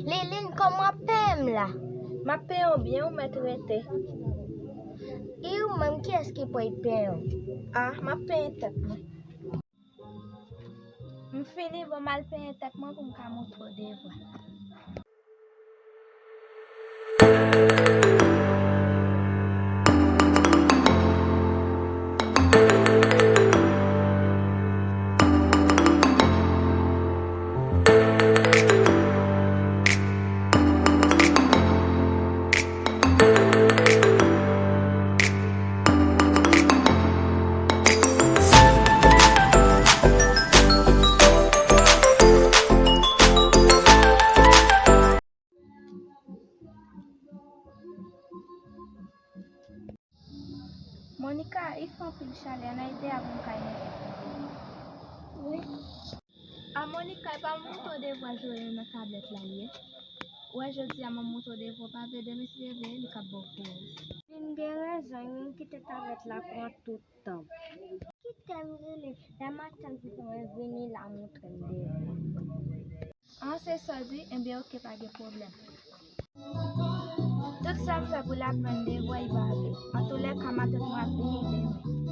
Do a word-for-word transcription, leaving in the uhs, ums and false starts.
Liline, kòman w ap penyen m la? M ap penyen w byen, ou mèt rete. E ou menm, kiyès ki pral penyen w? Ah, m ap penyen tèt mwen. M fini, bon, m al penyen tèt mwen pou m ka montre w devwa. Monica, il fè anpil chalè, ann al deyò pou m ka mete. Wi. A Monica, e pa montre w devwa Joël nan tablèt la l ye? Ou wè jodi a m ap montre w devwa, w pa vle demen si l leve, li ka ba w kouraj. Vin gen rezon, wi, m kite tablèt la pran tout tan. Kite m rele, lè m atann pou w vini la montre m devwa. An, se sa w di? Enben, oke, pa gen pwoblèm. Tout sa m fè pou l aprann devwa, li pa vle. Antoulèka, matant mwen ap vini demen.